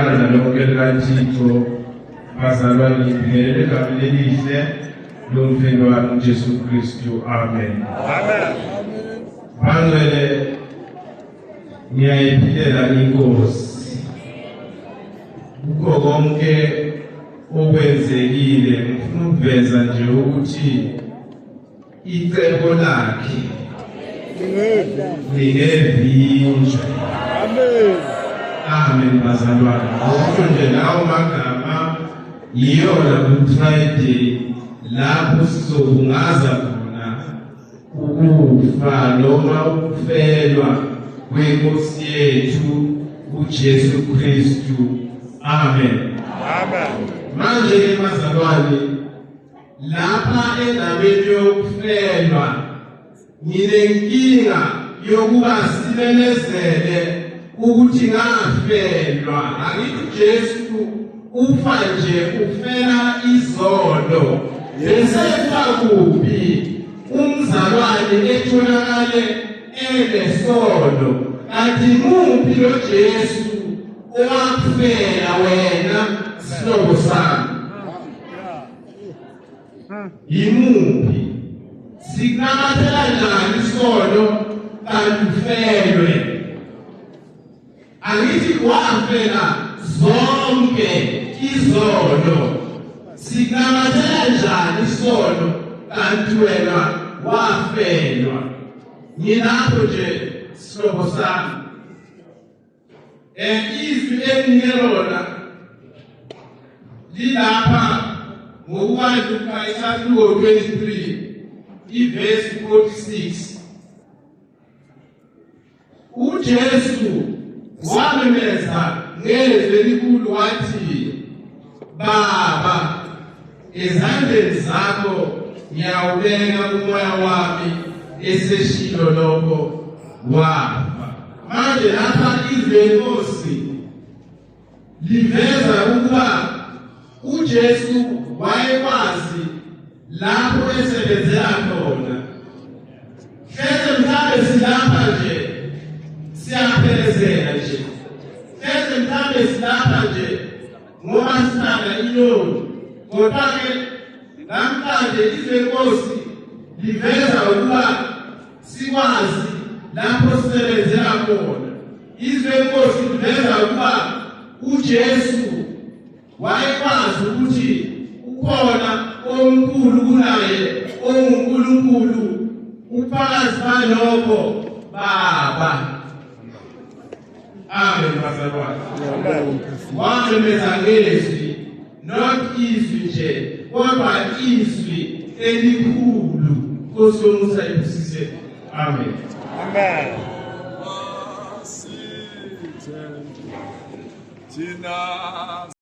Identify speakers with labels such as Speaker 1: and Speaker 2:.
Speaker 1: Ibandla lonke likaThixo, bazalwane, ngibingelele egameni elihle lomfeli wami uJesu Kristu. Amen.
Speaker 2: Amen.
Speaker 1: Bangcwele, ngiyayiphilela inkosi kukho konke okwenzekile. Ngifuna ukuveza nje ukuthi icebo lakhe lingevinjwe.
Speaker 2: Amen.
Speaker 1: Amen bazalwane. Ngokusho nje lawo magama, yiyona Good Friday lapho sizobungaza khona ukufa noma ukufelwa kwenkosi yethu uJesu Kristu. Amen.
Speaker 2: Amen.
Speaker 1: Manje ke bazalwane, lapha endabeni yokufelwa nginenkinga yokuba simemezele ukuthi ngafelwa. Angithi Jesu ufa nje, ufela izono, bese kuba kuphi umzalwane etholakale enesono? Kanti muphi lo Jesu owakufela wena, sihlobo sami? Yimuphi? Sinamathela njani isono kanti ufelwe? Angithi wafela zonke izono? Sinamathela njani isono kanti wena wafelwa? Ngilapho nje, sihlobo sami. Izwi enginike lona lilapha ngokukaLuka isahluko 23 ivesi 46. UJesu wamemeza ngezwi elikhulu wathi, "Baba, ezandleni zakho ngiyawubeka umoya wami." Eseshilo lokho, wafa. Manje lapha izwi lenkosi liveza ukuba uJesu wayekwazi lapho esebenzela khona. Hleze mhlambe silapha nje siyaphelezela nje, hleze mhlambe silapha nje ngoba sithanda inyoni, kodwa-ke namhlanje izwi lenkosi liveza ukuba sikwazi lapho sisebenzela khona. Izwi lenkosi liveza ukuba uJesu wayekwazi ukuthi ukhona omkhulu kunaye, onguNkulunkulu. Ubufakazi balokho, Baba. Amen bazalwane. Wamemeza ngezwi, not izwi nje kodwa izwi elikhulu. Nkosi yomusa ibusise. Amen.
Speaker 2: Amen. Thina.